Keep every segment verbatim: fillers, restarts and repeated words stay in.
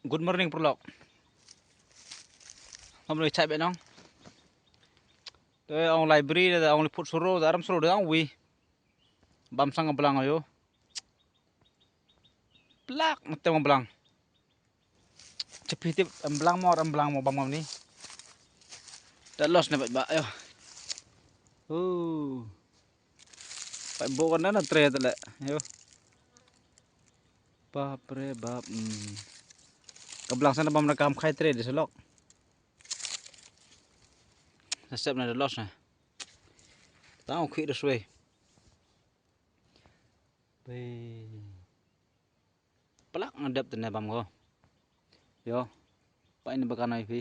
Good morning, pyrlok. Ham le chai be nong. Te ong library, te ong li put suru, te aram suru, te ong wi. Bam sang blang yo. Plak, mate blang. Chepi tip em blang mo, em blang mo bam ni. Te los ne ba yo. Uh. Pait bo kan na tre te le. Yo. Bap re bap. Hmm. Ka blang sana bam na kam khai tre de selok. Sa sep na de los na. Tang khi de swe. Be. Plak nga dep te ne bam ko. Yo. Pait ni bakan ai phi.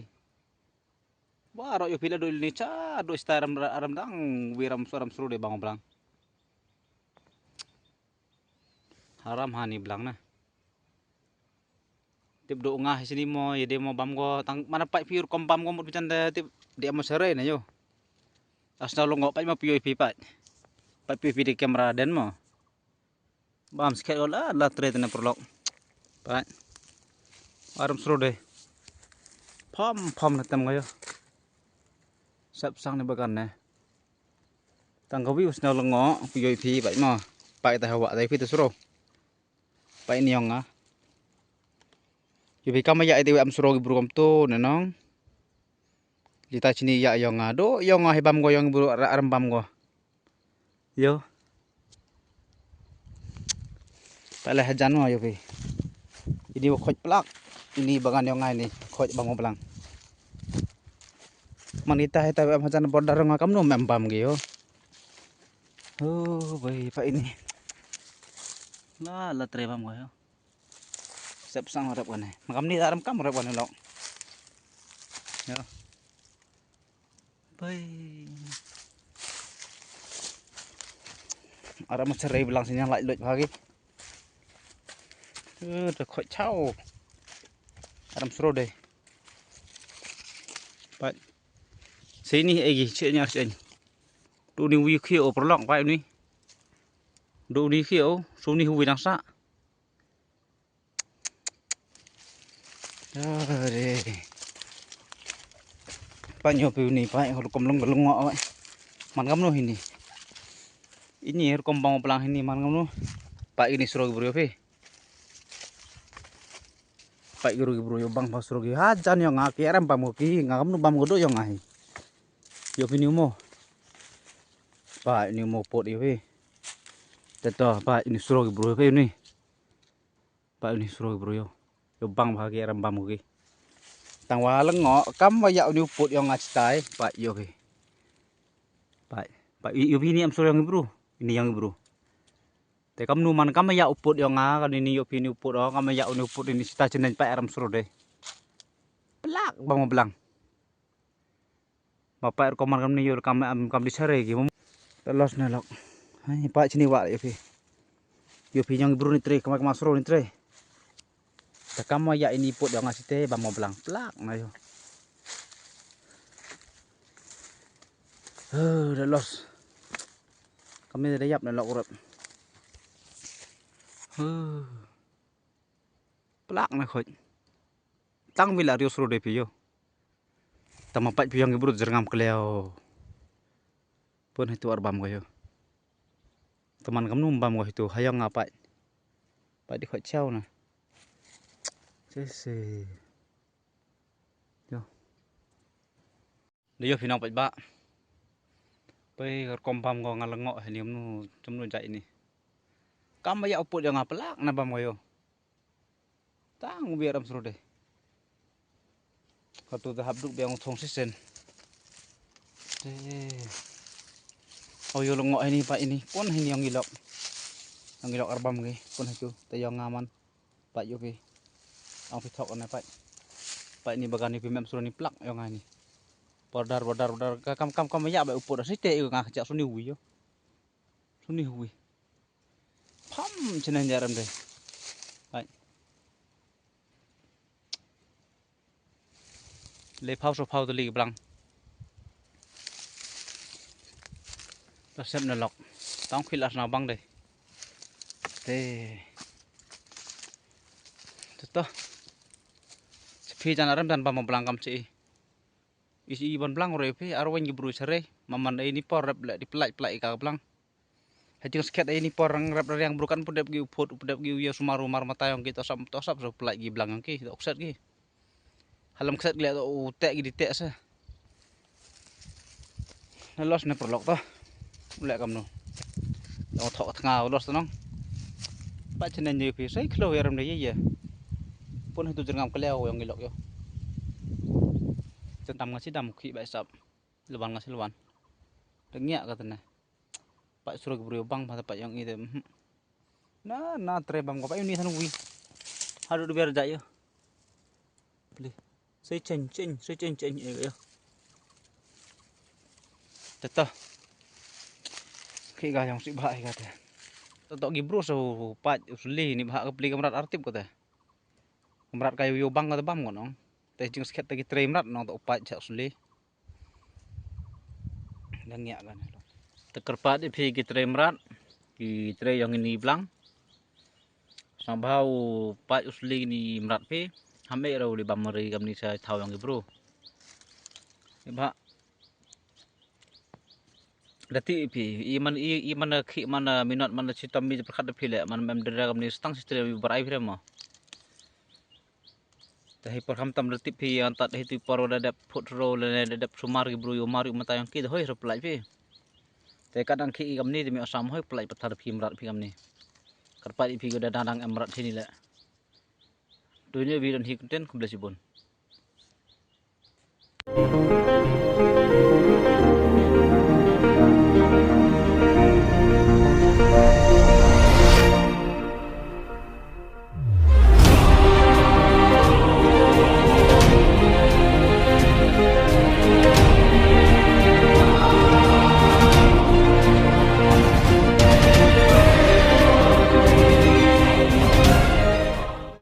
Wa ro yo phi la do ni cha do sta ram, ram dang wi ram so ram sru de bang blang. Haram hani blang na. Tip do nga hi sini mo, ye de mo bam ko, tang mana pait phi rukom bam ko mut bichan de tip de mo sere na yo. Asna lo ngo pait mo pio phi pait. Pait pio phi de camera den mo. Bam skhet ko la, la tre te ne pyrlok. Pait. Aram sru de. Pham, pham na tem ko yo. Sep sang ni bakan ne. Tang ka wi usna lo ngo, pio phi pait mo. Pait ta hawa, ta phi ta sru. Pait ni yong nga. Yo phi kam ya ite wi am sru ki bru kam to ne nong. Jita chini ya yong nga. Do yong nga hi bam ko yong bru ra aram bam ko. Yo. Pale hajan mo yo phi. Ini wo khoj plak. Ini bagan yong nga ini khoj bam ko blang. Man ita ita wi am hajan border nga kam no mem bam ki yo. Oh, bai, pait ini. La, la tre bam ko yo. Sep sang rep kane. Makam ni aram kam rep kane lok. Yo. Bai. Aram sere bilang sini lai loj bagi. Eh, da khoj chao. Aram sru de. Pait. Sini egi, che nyar chen. Du ni wi khio pyrlok pait ni. Du ni khio, su ni wi nang sa. Are. Pait nyo pi ni pait, rukom long long ngo. Man kam no hini. Ini rukom bang blang hini man kam no. Pait ini sru ki bru yo phi. Pait ki ru ki bru yo bang pa sru ki. Hajan yo nga ki aram bam ko ki, nga kam no bam ko do yo nga hi. Yo phi ni mo. Pait ni mo pot yo phi. Te to pait ini sru ki bru yo phi ni. Pait ni sru ki bru yo. Yo bang bha ki aram bam ki. Tang wa leng ngo kam wa ya uni u put yong nga chitai pait yo ki. Pait, pait yo phi ni am sru yong ki bru. Ini yong ki bru. Te kam nu man kam ya u put yong nga, kan ini yo phi ni u put o, kam ya uni u put ini chitai chinen pait aram sru de. Plak bang blang. Ma pait rukom man kam ni yo kam, am, kam di chare ki mo. Te los ne lok. Hai, pait chini wa yo phi. Yo phi yong ki bru ni tre, kam, kam sru ni tre. Te kam wa ya ini put yong nga chite, bam mo blang. Plak na yo. Huh, da los. Kam ni da yap ne lok urep. Huh. Plak na khoj. Tang wi la rio sru de phi yo. Tama pait phi yong ki bru jer ngam kleo. Pun hitu ar bam ko yo. Teman kam num bam ko hitu, ha yong nga pait. Pait di khoj chao na. Se se. Yo. Di yo phi nong pait ba. Pait rukom bam ko nga lengo hini, kamnu, kamnu jait ni. Kam ba ya u put yong nga, plak na bam ko yo. Tang u biar am sru de. Ka tu da hap duk biang u thong sisen. Te. O yo lengo hini pait ini. Pun hini yong ilok. Yong ilok ar bam ki. Pun hitu. Te yong nga man. Pait yo phi. Ang phi thok ne pait. Pait ni bagan ni phi mem sru ni plak yong nga ni. Border, border, border. Ka kam, kam, kam ya ba u put da site yo nga chak sru ni wi yo. Sru ni wi. Pham chinen jaram de. Pait. Le phaw so phaw tali blang. Ta sem na lok. Tang khil ar na bang de. Te. Te to. Phi jan arem jan bam blang kam chi. Isi i ban blang re phi, ar wen ki bru sare, maman ei ni por rep le di pelai pelai ka blang. Hajing sket ei ni por rang rep riang bru kan pudep ki u phut, pudep ki u ya sumar u mar mata yong ki tosap, tosap so pelai ki blang yong ki, to okset ki. Halam kset le to u tek ki di tek se. Na los ne perlok to. U le kam no. Yong thok tnga u los to nong. Pa chene ni phi, sai khlo ya rem de ye ye. Pun hitu jrngam kle u yong ki lok yo. Chen tam nga si dam khi bai sap. Lewan nga si lewan. Dengia ka tene. Pa suro ki bru bang pa pa yong i de. Mhm. Na, na tre bam ko pa yong ni than wi. Hadu du ber ja yo. Pli. Sei chen, chen, sei chen, chen, eh, yo. Teta. Khi ga yong si bha hi ka te. Teta ki bru so pat u suli ni bha ka pli kamrat artip ko te. Kamrat ka yo yo bang ka te bam ko nong. Te jing sket te ki tre mrat nong to pat cha u suli. Dang ya kan. Te kyrpad i phi ki tre mrat, ki tre yong ini blang. Sang bha u pat u suli ini mrat phi. Ham e ro li bam ri kam ni sa thaw yong ki bru. Bha. Dati phi, i man, i, i man khi man minot man chitom mi perkhat phi le, man mem dera kam ni stang si tre mi berai phi mo. Te hi por ham tam da tip phi, antat hi tu por da dep phut ro le ne da dep sumar ki bru yo mar yu mata yong ki da hoi ro pelai phi. Te kadang khi kam ni de mi osam hoi pelai pathar phi mrat phi kam ni. Kyrpad i phi ko da dang dang em mrat hi ni le. Dunia bi don hi content, khublei chibun.